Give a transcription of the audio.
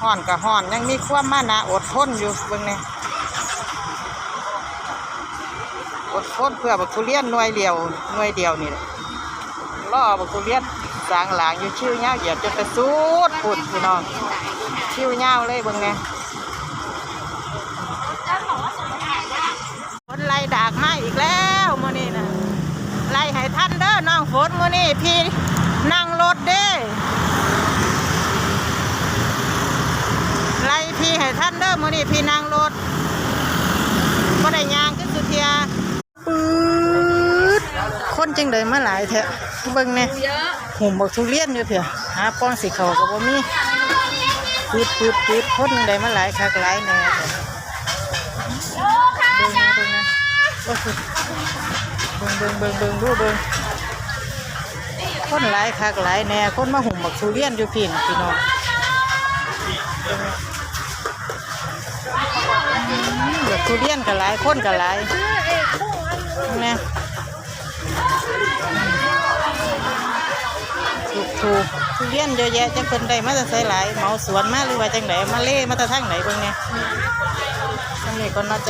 ຮ້ອນກໍຮ້ອນ ຍັງມີຄວາມມານະອົດທົນຢູ່ ເບິ່ງແດ່ ອົດທົນເພື່ອບັກທຸລຽນໜ່ວຍດຽວ ໜ່ວຍດຽວນີ້ແຫຼະ ລໍເອົາບັກທຸລຽນສາງຫຼາງຢູ່ ຄິວຍາວຢຽດຈົນໄປສຸດພຸ້ນພີ່ນ້ອງ ຄິວຍາວເລີຍ ເບິ່ງແດ່. ຝົນໄລ່ດາກມາອີກແລ້ວມື້ນີ້ນະ ໄລ່ໃຫ້ທັນເດີນ້ອງຝົນ ມື້ນີ້ພີ່ນັ່ງລົດເດ້ ໄລ່ພີ່ໃຫ້ທັນເດີ ມື້ນີ້ພີ່ນັ່ງລົດ ບໍ່ໄດ້ຍ່າງຄືສຸເທຍ. ປຶດ ຄົນຈັ່ງໃດມາຫຼາຍແທ້ ເບິ່ງແດ່ ຫຸ້ມບັກທຸລຽນຢູ່ເພີ້ນ ຫາປ່ອງຊິເຂົ້າກໍບໍ່ມີ ປຶດໆໆ ຄົນຈັ່ງໃດມາຫຼາຍຄັກຫຼາຍແນ່. ເບິ່ງແນ່ ເບິ່ງແນ່ ໂອ້ຍ ເບິ່ງ ເບິ່ງ ເບິ່ງ ເບິ່ງ ເບິ່ງດູ ເບິ່ງ ຄົນຫຼາຍຄັກຫຼາຍແນ່ ຄົນມາຫຸ້ມບັກທຸລຽນຢູ່ພີ້ນ ພີ່ນ້ອງ ບັກທຸລຽນກໍຫຼາຍ ຄົນກໍຫຼາຍ ເບິ່ງແນ່. ຖືກໆ ທຸລຽນເຍາະແຍະ ຈັກເພິ່ນໄດ້ມາແຕ່ໃສຫຼາຍ ເໝົາສວນມາ ຫຼືວ່າຈັ່ງໃດ ມາເລມາແຕ່ທາງໃດ ເບິ່ງແນ່. ສ່ຳນີ້ກ່ອນເນາະ